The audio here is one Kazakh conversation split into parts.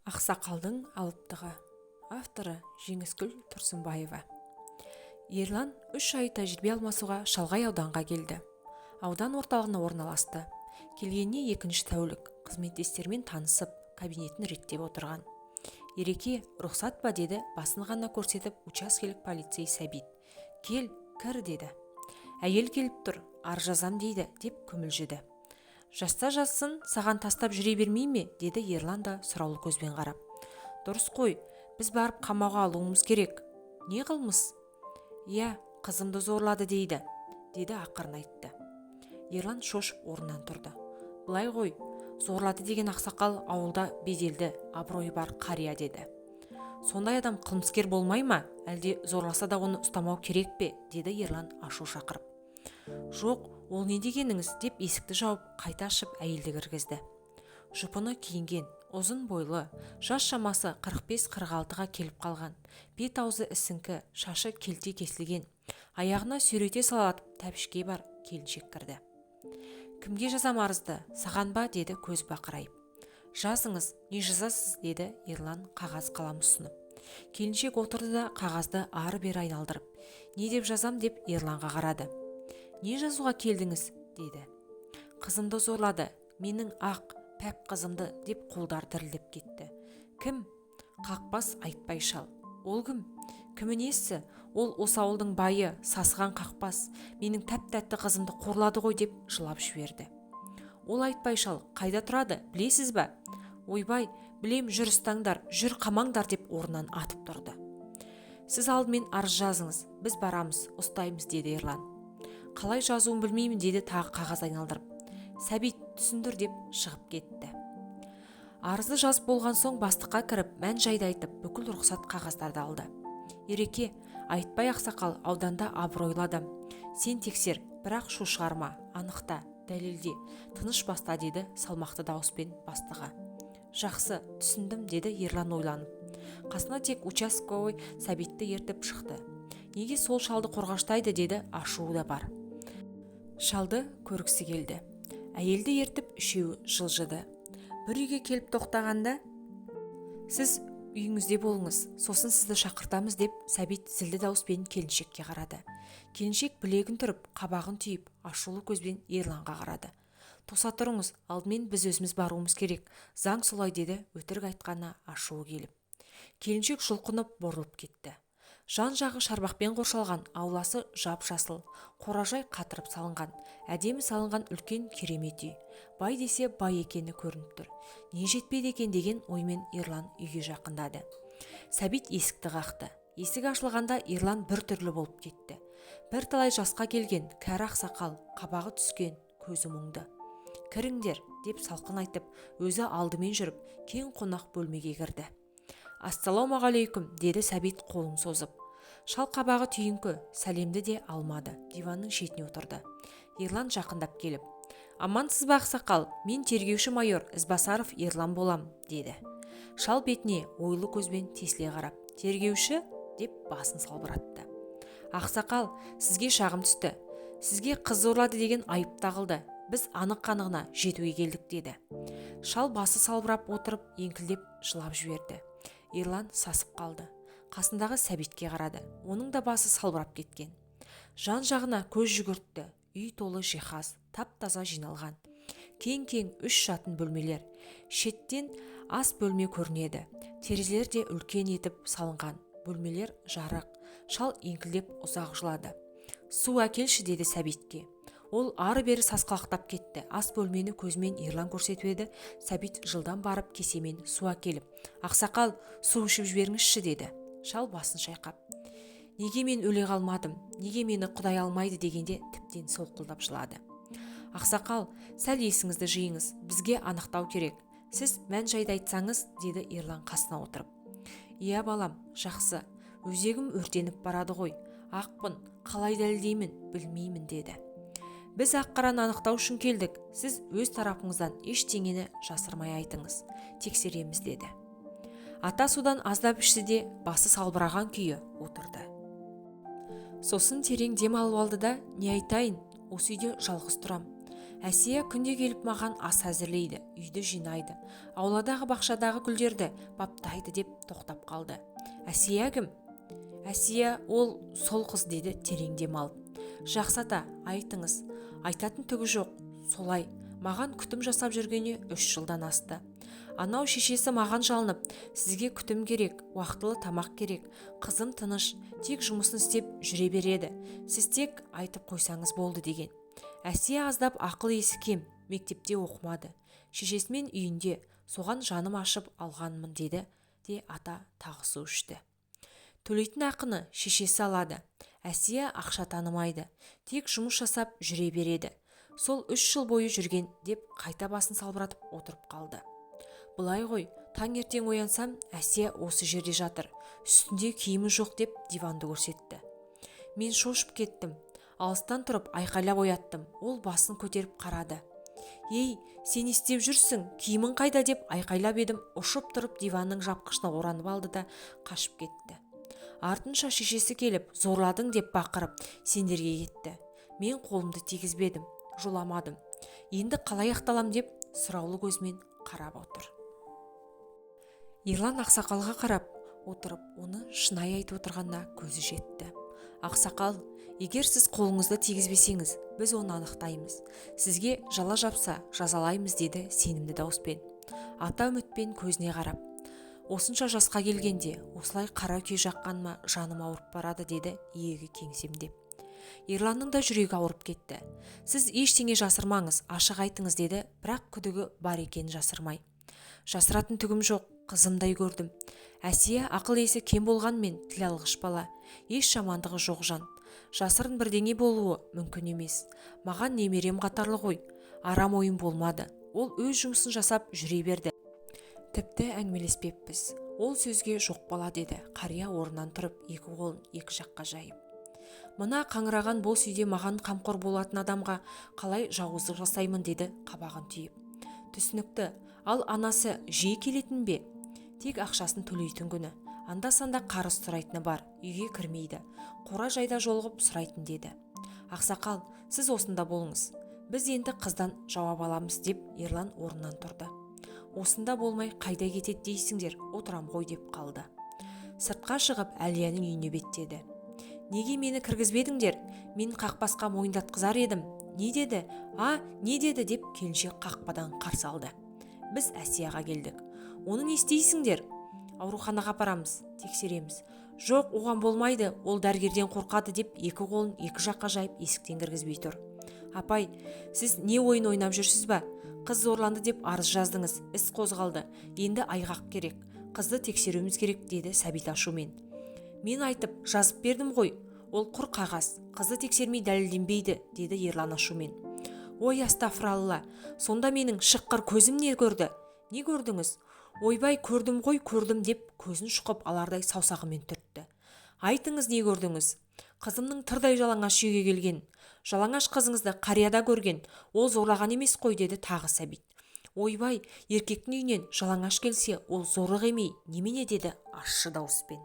Ақсақалдың алыптығы. Авторы Жеңіскүл Тұрсынбаева. Ерлан 3 ай тәжірибе алмасуға шалғай ауданға келді. Аудан орталығына орналасты. Келгеніне екінші тәулік. Қызметтестерімен танысып, кабинетін реттеп отырған. «Ереке, рұқсат па?» – деді басын ғана көрсетіп учаскелік полицей Сәбит. «Кел, кір», – деді. «Әйел келіп тұр, арыз жазам дейді», – деп күмілжіді. «Жазса жазсын, саған тастап жүре бермей ме?» – деді Ерлан да сұраулы көзбен қарап. «Дұрыс қой, біз барып қамауға алуымыз керек». «Не қылмыс?» «Иә, қызымды зорлады дейді», – деді, ақырын айтты. Ерлан шошып орнынан тұрды. «Былай ғой, зорлады деген ақсақал ауылда беделді, абыройы бар қария», – деді. «Сондай адам қылмыскер болмай ма? Әлде зорласа да оны ұстамау керек пе?» – деді Ерлан ашу шақырып. «Жоқ, ол не дегеніңіз?» – деп есікті жауып, қайта ашып, әйелді кіргізді. Жұпыны киінген, ұзын бойлы, жас шамасы 45-46-ға келіп қалған, бет аузы ісіңкі, шашы келте кесілген, аяғына сүйрете салатып тәпішке бар келіншек кірді. «Кімге жазам арызды, саған ба?» – деді көз бақырайып. «Жазыңыз, не жазасыз?» – деді Ерлан қағаз қалам ұсынып. Келіншек отырды да, қағазды ары-бері айналдырып, «Не деп жазам?» – деп Ерланға қарады. «Не жазуға келдіңіз?» – деді. «Қызымды зорлады, менің ақ пәк қызымды», – деп қолдар дірілдеп кетті. «Кім?» «Қақбас Айтбай шал». «Ол кім? Кімі несі? Ол осы ауылдың байы, сасыған қақбас. Менің тәп-тәтті қызымды қорлады ғой», – деп жылап жіберді. «Ол Айтбай шал қайда тұрады, білесіз ба?» «Ойбай, білем, жүр, ұстаңдар, жүр, қамаңдар», – деп орнынан атып тұрды. «Сіз алдымен арыз жазыңыз, біз барамыз, ұстаймыз», – деді Ерлан. «Қалай жазуын білмеймін», – деді тағы қағаз айналдырып. «Сәбит, түсіндір», – деп шығып кетті. Арызды жазып болған соң бастыққа кіріп, мән жайды айтып, бүкіл рұқсат қағаздарды алды. «Ереке, Айтбай ақсақал ауданда абыройлы адам. Сен тексер, бірақ шу шығарма, анықта, дәлелде, тыныш баста», – деді салмақты дауыспен бастығы. «Жақсы, түсіндім», – деді Ерлан ойланып. Қасына тек участковый Сәбитті ертіп шықты. «Неге сол шалды қорғаштайды?» – деді, ашуы да бар. Шалды көргісі келді. Әйелді ертіп үшеуі жылжыды. Бір үйге келіп тоқтағанда, «Сіз үйіңізде болыңыз, сосын сізді шақыртамыз», – деп Сәбит зілді дауыспен келіншекке қарады. Келіншек білегін түріп, қабағын түйіп, ашулы көзбен Ерланға қарады. «Тоса тұрыңыз, алдымен біз өзіміз баруымыз керек, заң солай», – деді өтірік айтқанына ашуы келіп. Келіншек жұлқынып бұрылып кетті. Жан-жағы шарбақпен қоршалған, ауласы жап-жасыл, қоражай қатырып салынған, әдемі салынған үлкен керемет үй. Бай десе бай екені көрініп тұр. Не жетпейді екен деген оймен Ерлан үйге жақындады. Сәбит есікті қақты. Есік ашылғанда Ерлан бір түрлі болып кетті. Бірталай жасқа келген кәрі ақсақал, қабағы түскен, көзі мұңды. «Кіріңдер», – деп салқын айтып, өзі алдымен жүріп, кең қонақ бөлмеге кірді. «Ассалаумағалейкүм», – деді Сәбит қолын созып. Шал қабағы түйіңкі, сәлемді де алмады, диванның шетіне отырды. Ерлан жақындап келіп, «Амансыз ба, ақсақал? Мен тергеуші майор Ізбасаров Ерлан болам», – деді. Шал бетіне ойлы көзбен тесіле қарап, «Тергеуші?» – деп басын салбыратты. «Ақсақал, сізге шағым түсті. Сізге қыз зорлады деген айып тағылды. Біз анық қанығына жетуге келдік», – деді. Шал басы салбырап отырып, еңкілдеп жылап жіберді. Ерлан сасып қалды. Қасындағы Сәбитке қарады, оның да басы салбырап кеткен. Жан жағына көз жүгіртті. Үй толы жиһаз, тап-таза жиналған. Кең-кең үш жатын бөлмелер, шеттен ас бөлме көрінеді. Терезелер де үлкен етіп салынған, бөлмелер жарық. Шал еңкілдеп ұзақ жылады. «Су әкелші», – деді Сәбитке. Ол ары-бері сасқалақтап кетті. Ас бөлмені көзімен Ерлан көрсетіп еді, Сәбит жылдам барып кесемен су әкеліп, «Ақсақал, су ішіп жіберіңізші», – деді. Шал басын шайқап, «Неге мен өле қалмадым? Неге мені Құдай алмайды?» – дегенде тіптен солқылдап жылады. «Ақсақал, сәл есіңізді жиыңыз, бізге анықтау керек. Сіз мән жайды айтсаңыз», – деді Ерлан қасына отырып. «Иә, балам, жақсы. Өзегім өртеніп барады ғой. Ақпын, қалай дәлелдеймін, білмеймін», – деді. «Біз ақ қараны анықтау үшін келдік. Сіз өз тарапыңыздан ештеңені жасырмай айтыңыз, тексереміз», – деді. Ата судан аздап ішті де, басы салбыраған күйі отырды. Сосын терең дем алып алды да, «Не айтайын, осы үйде жалғыз тұрам. Әсия күнде келіп маған ас әзірлейді, үйді жинайды, ауладағы бақшадағы гүлдерді баптайды деп тоқтап қалды. Әсия кім? Әсия ол сол қыз деді терең дем алып. Жақсы ата, айтыңыз. Айтатын түгі жоқ. Солай, маған күтім жасап жүргеніне 3 жылдан асты. Анау шешесі маған жалынып, сізге күтім керек, уақытылы тамақ керек, қызым тыныш, тек жұмысын істеп жүре береді, сіз тек айтып қойсаңыз болды деген. Әсия аздап ақыл есі кем, мектепте оқымады, шешесімен үйінде, соған жаным ашып алғанмын деді де ата тағы су ішті. Төлейтін ақыны шешесі алады. Әсия ақша танымайды, тек жұмыс жасап жүре береді. Сол 3 жыл бойы жүрген деп қайта басын салбыратып отырып қалды. Былай ғой, таңертең оянсам, Әсия осы жерде жатыр, үстінде киімі жоқ деп диванды көрсетті. Мен шошып кеттім, алыстан тұрып айқайлап ояттым, ол басын көтеріп қарады. Ей, сен істеп жүрсің, киімің қайда деп айқайлап едім, ұшып тұрып диванның жапқышына оранып алды да қашып кетті. Артынша шешесі келіп, зорладың деп бақырып, сендерге кетті. Мен қолымды тигізбедім, жоламадым. Енді қалай ақталам деп сұраулы көзмен қарап отыр. Ерлан ақсақалға қарап отырып, оны шынайы айтып отырғанына көзі жетті. Ақсақал, егер сіз қолыңызды тигізбесеңіз, біз оны анықтаймыз. Сізге жала жапса, жазалаймыз деді сенімді дауыспен. Ата үмітпен көзіне қарап, осынша жасқа келгенде осылай қара күй жаққаныма жаным ауырып барады деді иегі кеңсемдеп. Ерланның да жүрегі ауырып кетті. Сіз ештеңе жасырмаңыз, ашық айтыңыз деді, бірақ күдігі бар екенін жасырмай. Жасыратын түгім жоқ, қызымдай көрдім. Әсия ақыл есі кем болғанмен тіл алғыш бала, еш жамандығы жоқ жан. Жасырын бірдеңе болуы мүмкін емес. Маған немерем қатарлы ғой, арам ойым болмады. Ол өз жұмысын жасап жүре берді. Тіпті әңгімелеспеппіз. Ол сөзге жоқ бала деді, қария орнынан тұрып, екі қолын екі жаққа жайып. Мына қаңыраған бос үйде маған қамқор болатын адамға қалай жауыздық жасаймын деді қабағын түйіп. Түсінікті, ал анасы жиі келетін бе? Тек ақшасын төлейтін күні. Анда-санда қарыз сұрайтыны бар, үйге кірмейді. Қора жайда жолығып сұрайтын деді. Ақсақал, сіз осында болыңыз. Біз енді қыздан жауап аламыз деп Ерлан орнынан тұрды. Осында болмай қайда кетеді дейсіңдер, отырам ғой деп қалды. Сыртқа шығып Әлияның үйіне беттеді. Неге мені кіргізбедіңдер? Мен қақпасқа мойындатқызар едім. Не деді? А, не деді деп келіншек қақпадан қарсы алды. Біз Әсияға келдік. Оны не істейсіңдер? Ауруханаға апарамыз, тексереміз. Жоқ, оған болмайды, ол дәрігерден қорқады деп екі қолын екі жаққа жайып есіктен кіргізбей тұр. Апай, сіз не ойын ойнап жүрсіз ба? Қыз зорланды деп арыз жаздыңыз, іс қозғалды. Енді айғақ керек. Қызды тексеруіміз керек деді Сәбит ашумен. Мен айтып, жазып бердім ғой. Ол құр қағаз, қызды тексермей дәлелденбейді, деді Ерлан ашумен. Ой, астафыралла, сонда менің шыққыр көзім не көрді? Не көрдіңіз? Ойбай, көрдім ғой, көрдім деп көзін шұқып алардай саусағымен түртті. Айтыңыз, не көрдіңіз? Қызымның тырдай жалаңаш үйге келген. Жалаңаш қызыңызды қарияда көрген, ол зорлаған емес қой деді тағы Сәбит. Ойбай, еркектің үйінен жалаңаш келсе, ол зорлық емей, немене деді ащы дауыспен.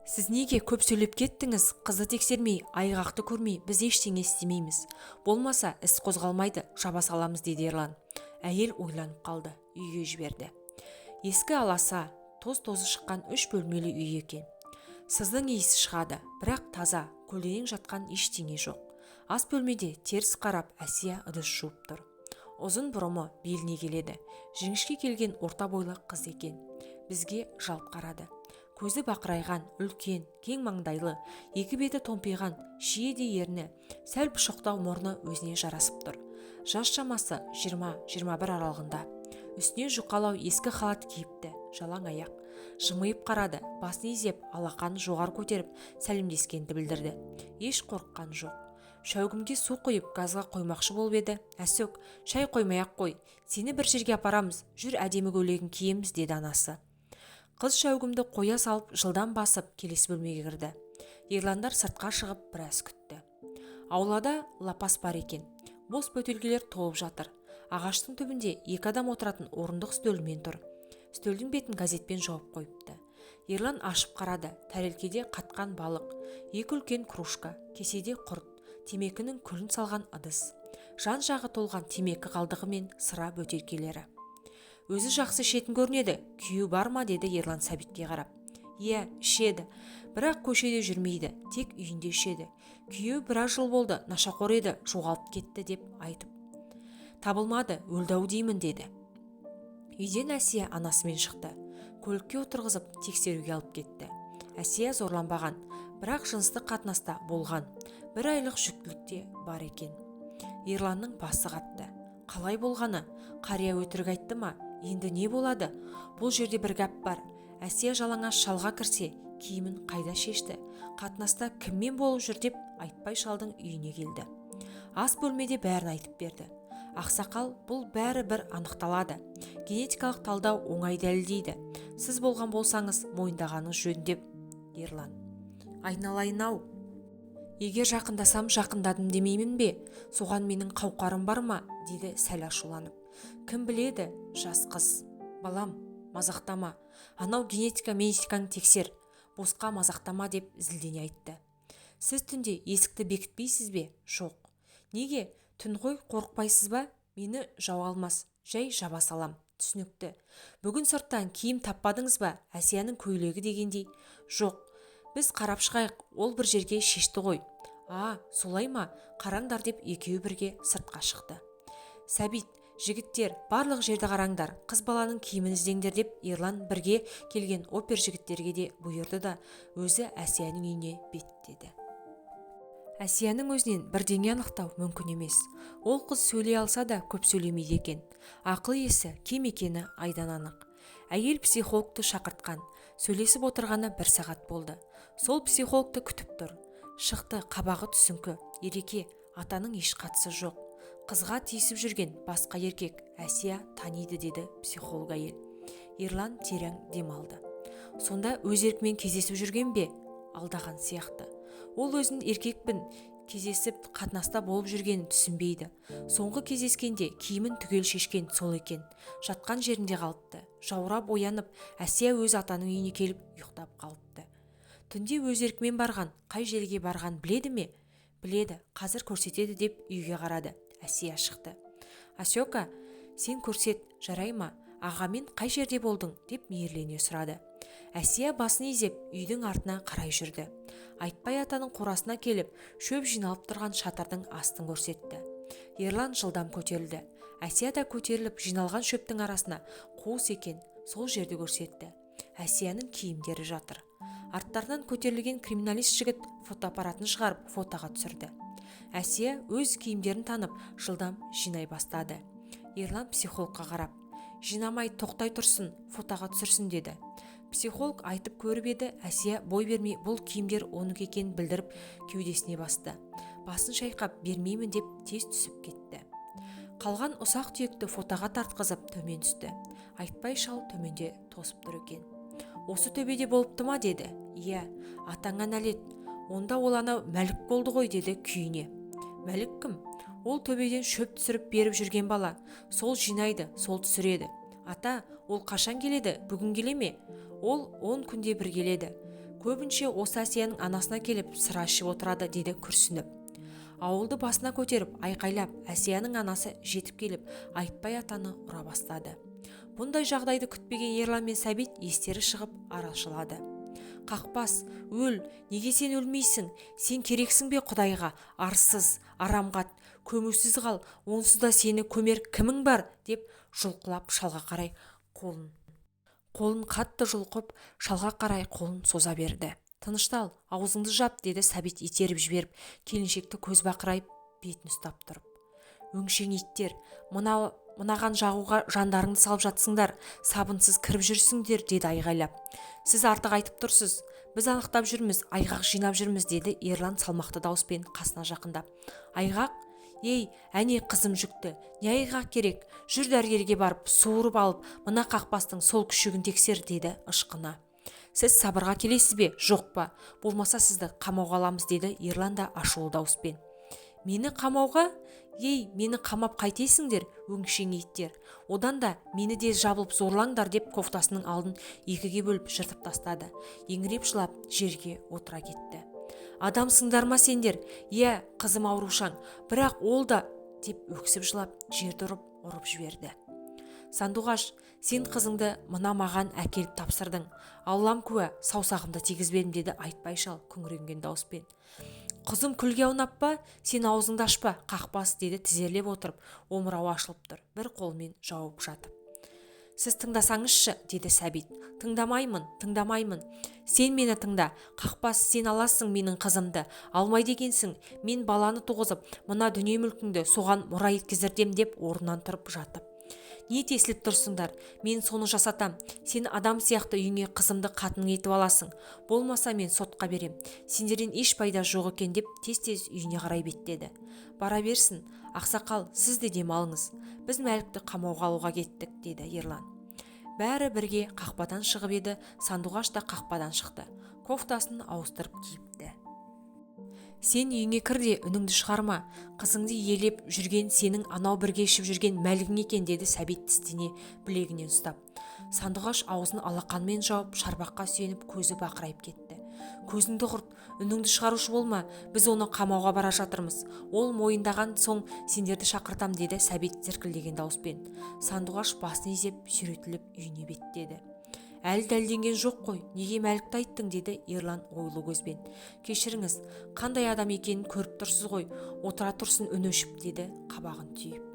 Сіз неге көп сөйлеп кеттіңіз? Қызды тексермей, айғақты көрмей, біз ештеңе істемейміз. Болмаса, іс қозғалмайды, жаба саламыз деді Ерлан. Әйел ойланып қалды, үйге жіберді. Ескі аласа, тоз-тозы шыққан 3 бөлмелі үй екен. Сыздың иісі шығады, бірақ таза, көлденең жатқан ештеңе жоқ. Ас бөлмеде теріс қарап Әсия ыдыс жуып тұр. Ұзын бұрымы беліне келеді. Жіңішке келген орта бойлы қыз екен. Бізге жалт қарады. Көзі бақырайған, үлкен, кең маңдайлы, екі беті томпиған, шиедей ерні, сәл пұшықтау мұрны өзіне жарасып тұр. Жас шамасы 20-21 аралығында. Үстіне жұқалау ескі халат киіпті, жалаң аяқ. Жымиып қарады, басын изеп, алақанын жоғары көтеріп, сәлемдескенді білдірді. Еш қорыққан жоқ. Шәугімге су құйып, газға қоймақшы болып еді. Әсөк, шай қоймай-ақ қой, сені бір жерге апарамыз, жүр әдемі көйлегін киеміз, деді анасы. Қыз шәугімді қоя салып, жылдам басып, келесі бөлмеге кірді. Ерландар сыртқа шығып біраз күтті. Аулада лапас бар екен. Бос бөтелкелер толып жатыр. Ағаштың түбінде екі адам отыратын орындық үстелмен тұр. Үстелдің бетін газетпен жауып қойыпты. Ерлан ашып қарады. Тәрелкеде қатқан балық, екі үлкен кружка, кеседе құрт, темекінің күлін салған ыдыс. Жан-жағы толған темекі қалдығы мен сыра бөтелкелері. Өзі жақсы ішетін көрінеді, күйеуі бар ма, деді Ерлан Сәбитке қарап. Иә, ішеді, бірақ көшеде жүрмейді, тек үйінде ішеді. Күйеуі біраз жыл болды, нашақор еді, жоғалып кетті деп айтып. Табылмады, өлді-ау деймін, деді. Үйден Әсия анасымен шықты. Көлікке отырғызып, тексеруге алып кетті. Әсия зорланбаған, бірақ жыныстық қатынаста болған. Бір айлық жүктілікте бар екен. Ерланның басы қатты. Қалай болғаны? Қария өтірік айтты ма? Енді не болады? Бұл жерде бір гәп бар. Әсия жалаңаш шалға кірсе, киімін қайда шешті? Қатынаста кіммен болып жүр деп Айтпай шалдың үйіне келді. Ас бөлмеде бәрін айтып берді. Ақсақал, бұл бәрі бір анықталады. Генетикалық талдау оңай дәлелдейді. Сіз болған болсаңыз, мойындағаныңыз жөн деп Ерлан. Айналайын-ау. Егер жақындасам, жақындадым демеймін бе? Соған менің қауқарым бар ма? Деді сәл ашуланып. Кім біледі, жас қыз. Балам, мазақтама. Анау генетика медиканы тексер. Босқа мазақтама деп зілдене айтты. Сіз түнде есікті бекітпейсіз бе? Жоқ. Неге? Түн ғой, қорықпайсыз ба? Мені жау алмас, жай жаба салам. Түсінікті. Бүгін сырттан киім таппадыңыз ба? Әсияның көйлегі дегендей. Жоқ. Біз қарап шығайық, ол бір жерге шешті ғой. А, солай ма? Қараңдар деп екеуі бірге сыртқа шықты. Сәбит, жігіттер, барлық жерді қараңдар, қыз баланың киімін іздеңдер деп Ерлан бірге келген опер жігіттерге де бұйырды да, өзі Әсияның үйіне беттеді. Әсияның өзінен бірдеңе анықтау мүмкін емес. Ол қыз сөйлей алса да көп сөйлемейді екен. Ақыл есі кем екені айдан анық. Әйел психологты шақыртқан. Сөйлесіп отырғаны бір сағат болды. Сол психологты күтіп тұр. Шықты, қабағы түсіңкі. Ереке, атаның еш қатысы жоқ. Қызға тиісіп жүрген басқа еркек, Әсия таниды, деді психолог әйел. Ерлан терең дем алды. Сонда өз еркімен кездесіп жүрген бе? Алдаған сияқты. Ол өзін еркекпін кездесіп қатынаста болып жүргенін түсінбейді. Соңғы кездескенде киімін түгел шешкен сол екен. Жатқан жерінде қалыпты. Жаурап оянып, Әсия өз атаның үйіне келіп ұйықтап қалыпты. Түнде өз еркімен барған, қай жерге барған біледі ме? Біледі, қазір көрсетеді деп үйге қарады. Әсия шықты. Асека, сен көрсет, жарай ма? Ағамен қай жерде болдың? Деп мейірлене сұрады. Әсия басын изеп, үйдің артына қарай жүрді. Айтпай атаның қорасына келіп, шөп жиналып тұрған шатырдың астын көрсетті. Ерлан жылдам көтерілді. Әсия да көтеріліп, жиналған шөптің арасына қуыс екен, сол жерді көрсетті. Әсияның киімдері жатыр. Арттарынан көтерілген криминалист жігіт фотоаппаратын шығарып, фотоға түсірді. Әсия өз киімдерін танып, жылдам жинай бастады. Ерлан психологқа қарап, жинамай тоқтай тұрсын, фотоға түсірсін деді. Психолог айтып көріп еді, Әсия бой бермей бұл киімдер оныкі екенін білдіріп кеудесіне басты. Басын шайқап бермеймін деп тез түсіп кетті. Қалған ұсақ түйекті фотоға тартқызып төмен түсті. Айтпай шал төменде тосып тұр екен. Осы төбеде болыпты ма деді. Иә, атаңа нәлет. Онда ол анау Мәлік болды ғой деді күйіне. Мәлік кім? Ол төбеден шөп түсіріп беріп жүрген бала. Сол жинайды, сол түсіреді. Ата, ол қашан келеді? Бүгін келе ме? Ол 10 күнде бір келеді. Көбінше осы Әсияның анасына келіп сыра ішіп отырады деді күрсініп. Ауылды басына көтеріп, айқайлап, Әсияның анасы жетіп келіп, Айтпай атаны ұра бастады. Бұндай жағдайды күтпеген Ерлан мен Сәбит естері шығып арашылады. Қақпас, өл, неге сен өлмейсің? Сен керексің бе Құдайға? Арсыз, арамғат, көмусіз қал, онсыз да сені көмер кімің бар? Деп жұлқылап шалға қарай қолын қатты жұлқып, шалға қарай қолын соза берді. Тыныштал, аузыңды жап, деді Сәбит итеріп жіберіп, келіншекті көз бақырайып бетін ұстап тұрып. Өңшең иттер, мынаған жағуға жандарыңды салып жатсыңдар, сабынсыз кіріп жүрсіңдер, деді айғайлап. Сіз артық айтып тұрсыз, біз анықтап жүрміз, айғақ жинап жүрміз, деді Ерлан салмақты дауыспен қасына жақындап. Айғақ? Ей, әне қызым жүкті, не айғақ керек? Жүр дәрігерге барып, суырып алып, мына қақпастың сол күшігін тексер, деді ышқына. Сіз сабырға келесіз бе, жоқ па? Болмаса сізді қамауға аламыз, деді Ерлан да ашулы дауыспен. Мені қамауға? Ей, мені қамап қайтесіңдер, өңшең иттер. Одан да мені де жабылып зорлаңдар деп кофтасының алдын екіге бөліп жыртып тастады. Еңіреп жылап жерге отыра кетті. Адамсыңдар ма сендер? Иә, қызым аурушаң, бірақ ол да Деп өксіп жылап, жерді ұрып жіберді. Сандуғаш, сен қызыңды мына маған әкеліп тапсырдың. Аллам куә, саусағымды тигізбедім, деді Айтбай шал күңіренген дауыспен. Қызым күлге аунап па? Сен аузыңды ашпа, қақпас, деді тізерлеп отырып, омырауы ашылып тұр, бір қолымен жауып жатып. Сіз тыңдасаңызшы, деді Сәбит. Тыңдамаймын, тыңдамаймын. Сен мені тыңда, қақпас, сен аласың менің қызымды. Алмайды екенсің, мен баланы туғызып, мына дүние мүлкіңді соған мұра еткіздіртем, деп орнынан тұрып жатып. Не тесіліп тұрсыңдар, мен соны жасатам. Сен адам сияқты үйіңе қызымды қатының етіп аласың. Болмаса мен сотқа берем. Сендерден еш пайда жоқ екен, деп тез-тез үйіне қарай беттеді. Бара берсін, ақсақал, сіз де демалыңыз. Біз Мәлікті қамауға алуға кеттік, деді Ерлан. Бәрі бірге қақпадан шығып еді, Сандуғаш та қақпадан шықты. Кофтасын ауыстырып киіпті. Сен үйіңе кір де үніңді шығарма. Қызыңды иелеп жүрген сенің анау бірге ішіп жүрген Мәлігің екен, деді Сәбит тістене білегінен ұстап. Сандуғаш аузын алақанмен жауып, шарбаққа сүйеніп, көзі бақырайып кетті. Көзіңді құрт, үніңді шығарушы болма, біз оны қамауға бара жатырмыз. Ол мойындаған соң сендерді шақыртам, деді Сәбит зіркілдеген дауыспен. Сандуғаш басын изеп, сүйретіліп үйіне беттеді. Әлі дәлелденген жоқ қой, неге Мәлікті айттың, деді Ерлан ойлы көзбен. Кешіріңіз, қандай адам екенін көріп тұрсыз ғой, отыра тұрсын үні өшіп, деді қабағын түйіп.